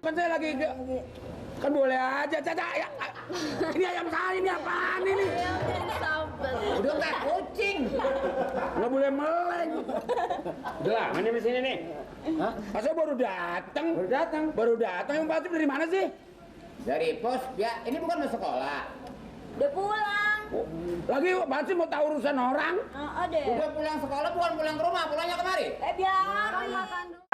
kan saya lagi kan boleh aja, Caca. Ya. Ini ayam saya, ini apaan ini? Udah kayak kucing. Nggak boleh meleng. Udah lah, mana di sini nih? Hah? Masa baru datang? Baru datang. Yang pasti dari mana sih? Dari pos, ya ini bukan mau sekolah. Udah pulang. Lagi pasti mau tahu urusan orang? Ada. Udah pulang sekolah, bukan pulang ke rumah, pulangnya kemari. Biar makan dulu.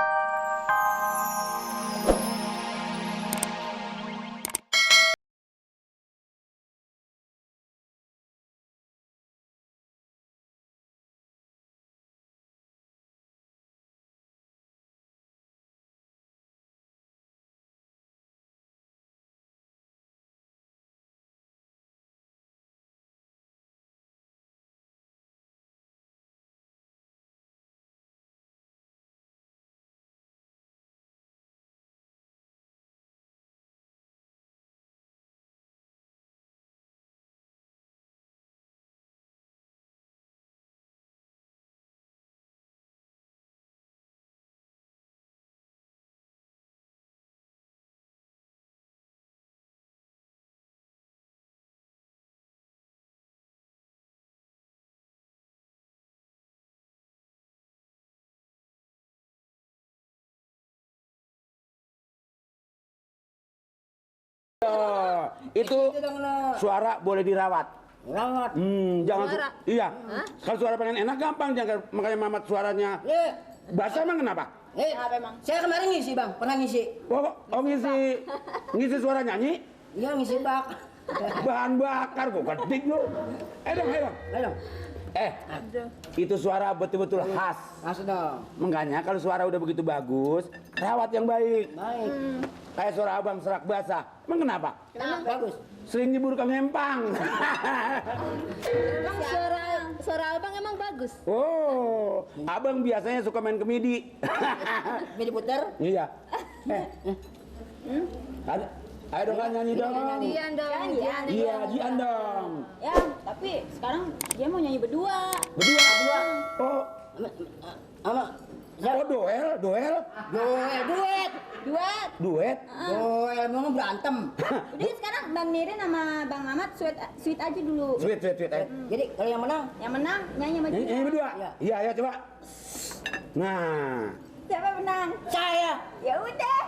Itu suara boleh dirawat. Rawat. Jangan Suara? iya. Kalau suara pengen enak gampang, jangan makanya Mamat suaranya. Basah emang kenapa? Apa emang? Saya kemarin ngisi bang, pernah ngisi. Oh ngisi suara nyanyi? Iya ngisi bak. Bahan bakar kok kedik lu. Dong. Ayo. Itu suara betul-betul khas. Masuk dong. Makanya kalau suara udah begitu bagus, rawat yang baik. Baik. Kayak suara abang serak basah. Emang kenapa? Bagus. Sering diburu kang empang. Emang suara abang emang bagus. Oh, abang biasanya suka main kemidi. Midi puter. Iya. Ada. Ayo dong kan nyanyi dong. Iya dong. Iya, Jian dong. Ya, tapi sekarang dia mau nyanyi berdua. Berdua. Oh, Ama. oh duet. Duet. Duet. Duet. Duet mau berantem. Udah sekarang Bang Nirin sama Bang Mamat sweet aja dulu. Sweet. Jadi kalau yang menang, Yang menang nyanyi sama dia. Nyanyi berdua. Iya. Iya, ya coba. Nah, Siapa menang? saya. Ya udah.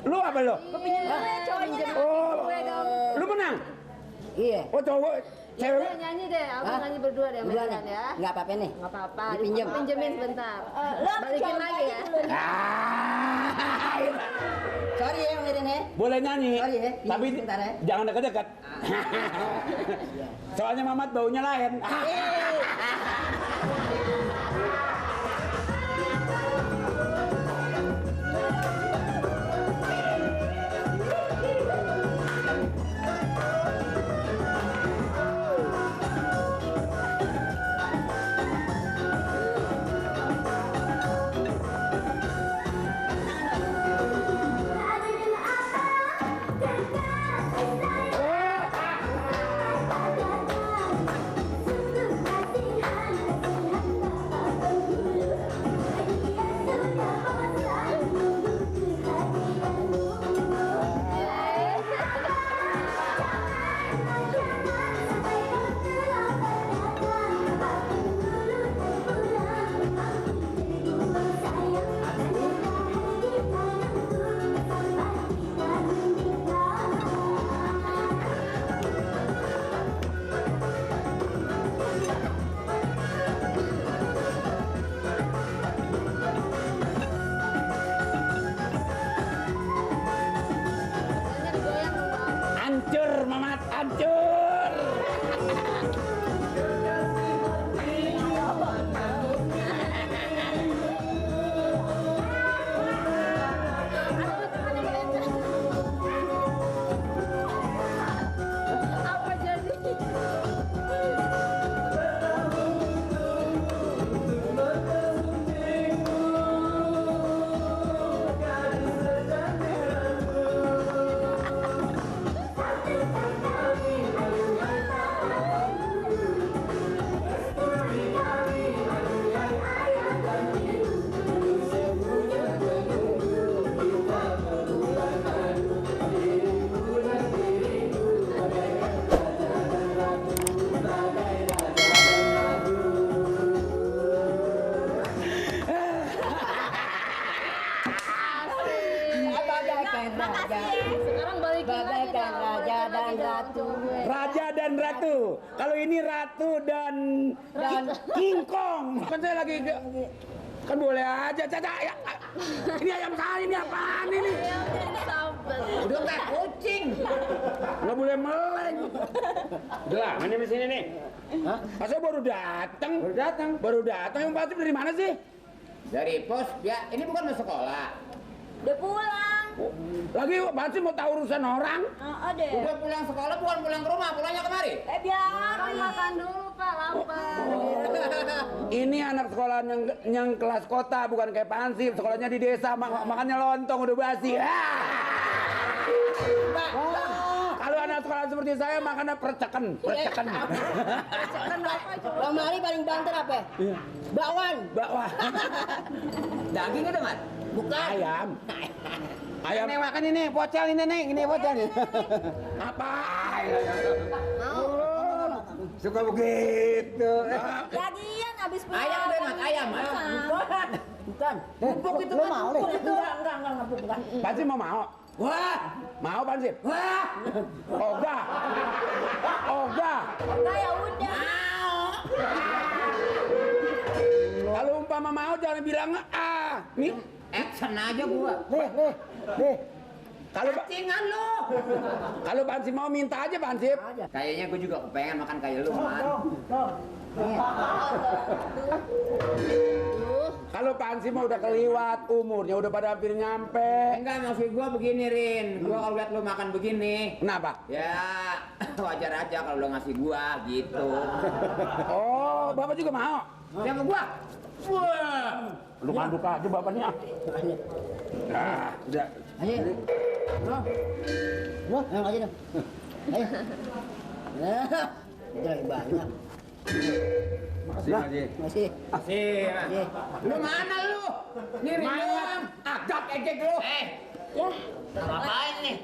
lu apa lu? Gue pinjam dulu ya cowoknya. Oh, lu menang. Iya. Oh cowok, cewek. Udah nyanyi deh, abang Hah? nyanyi berdua deh sama Berdua Jian nih. ya. Nggak apa-apa nih. Nggak apa-apa, Dipinjem. pinjemin sebentar. Lo Balikin lagi ya. Ah, Sorry ya Om Nirin ya. boleh nyanyi, Sorry ya, tapi sebentar ya. jangan dekat-dekat. Soalnya Mamat baunya lain. raja. Sekarang balikin lagi Bagaikan dong. raja dan ratu. Raja dan ratu. Kalau ini ratu dan King Kong. Kan saya lagi kan boleh aja. Caca ya. Ini ayam saya ini apaan ini? Sabar. Udah kayak kucing. Nggak boleh meleng. Udah lama nih di sini nih. Hah? Masa baru datang? Baru datang. Yang pasti dari mana sih? Dari pos, ya ini bukan mau sekolah. Udah pulang. Lagi pasti mau tahu urusan orang. Deh. Udah pulang sekolah, bukan pulang ke rumah, pulangnya kemari. Biar Makan dulu Pak, lapar. Ini anak sekolah yang kelas kota, bukan kayak Pansip. Sekolahnya di desa, makannya lontong udah basi. Kalau anak sekolah seperti saya makannya perceken. Bang Mari paling banter apa? Bakwan. Bakwan. Daging itu, Mat? Bukan. Ayam. Ayam. Ini makan ini, pocel ini, Neng. Ini pocel. Apa? Suka begitu. lagian habis pulang. Ayam deh, Mat, ayam, Mat. Bukan. Empuk itu, Lu Mat. mau deh. Enggak, ngapuk bukan. Pansip mau? Wah! Mau Pansip? Wah! Oga. Ya udah. Kalau umpama mau jangan bilang nih. Action aja gua. Nih. Kalau Cacingan lu. kalau Pansip mau minta aja Pansip. Kayaknya gua juga kepengen makan kayak lu, Mat. Kalau Pansip mau udah keliwat umurnya udah pada hampir nyampe. Enggak, maksud gua begini, Rin. Gua kalau lihat lu makan begini, Kenapa? ya wajar aja kalau lu ngasih gua gitu. Oh, Bapak juga mau? Sama gua. Wah! Lu ngaduk aja bapaknya. Nah, udah. Ayo. Loh, yang aja dong. Ayo. Nah, itu lagi banyak. Makasih. Masih. Sih, Masih. lu mana lu? Nih, Rin doang. Agak ejek lu. Ya. Ngapain nih?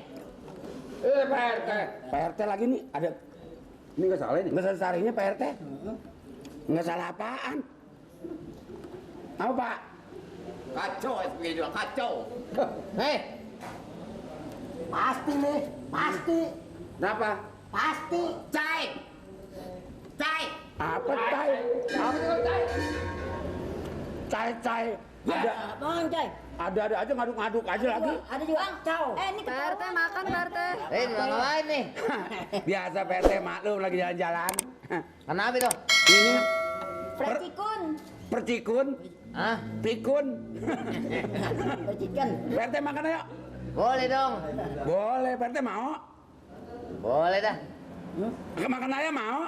Pak RT. Pak RT lagi nih ada. Ini nggak salah ini. Nggak salah sarinya Pak RT. Nggak salah apaan? Apa Pak? Kacau, SPG juga kacau. Hei. Pasti nih, pasti. Kenapa? Pasti. Cai. Cai. Apa cai? Apa itu cai? Cai. Ada Bang, Cai. ada aja ngaduk-ngaduk aja lagi. Ada juga cow. Ini Pak RT makan Pak RT. Ngapain nih? Biasa Pak RT maklum lagi jalan-jalan. Kenapa itu? Ini Percikun. percikun, Hah? pikun. Chicken. Pak RT makan ayo. Boleh dong. Boleh, Pak RT mau? Boleh dah. Makan ayam mau?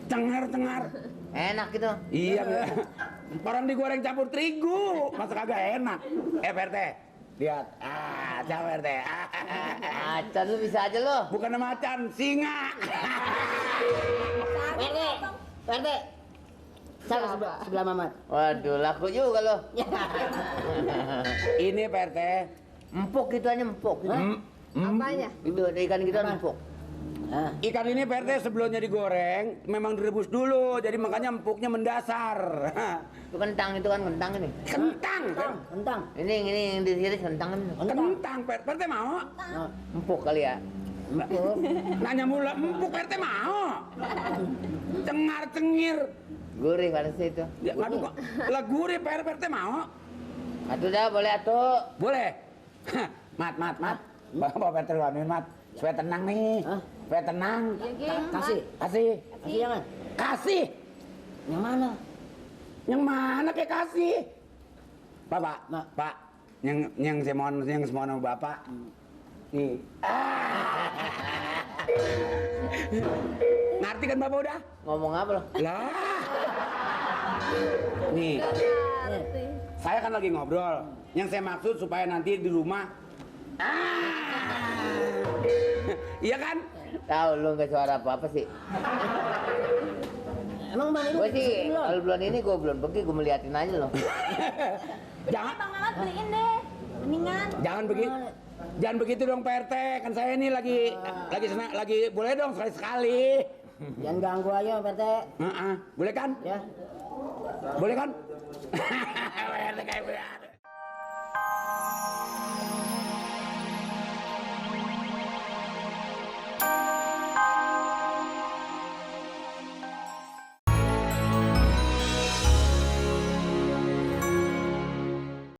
Cengar. Enak gitu. Iya, orang digoreng campur terigu, masa kagak enak. Pak RT, lihat. Coba RT. Acan lu bisa aja lu. Bukan macan, singa. Perte. Sana sebelah Mamat. Waduh, laku juga lo. Ini Pak RT. Empuk gitu aja empuk. Apanya? Itu ada ikan gitu empuk. Nah, Ikan ini Pak RT sebelumnya digoreng, memang direbus dulu, jadi makanya empuknya mendasar. Itu kentang ini. Kentang. kentang. Ini yang di sini kentang ini. Kentang, Pak RT mau? Nah, Empuk kali ya. Nanya mula, empuk Pak RT mau? Cengar-cengir. Gurih pada situ. Ya, ngadu kok. Lah gurih Pak RT mau? Atuh dah boleh atuh. Boleh. Mat. Bapak RT luanin, Mat. Supaya tenang nih. Hah? Supaya tenang. kasih. Kasih. Kasih jangan. Kasih. Yang mana? Yang mana kayak kasih? Pak. Mak. Pak. Yang semua sama Bapak. Nih. Ngerti kan Bapak udah? Ngomong apa lo? Lah. Nih, saya kan lagi ngobrol. Yang saya maksud supaya nanti di rumah. Iya kan? Tahu lu nggak suara apa sih? Emang Bang Gue itu sih belum? kalau bulan ini gue belum pergi, gue meliatin aja loh. Jangan Bang Mamat beliin deh. Mendingan. jangan begitu. Jangan begitu dong Pak RT. Kan saya ini lagi senang, lagi boleh dong sekali-sekali. Jangan ganggu aja Perte. Boleh kan? Ya. Boleh kan?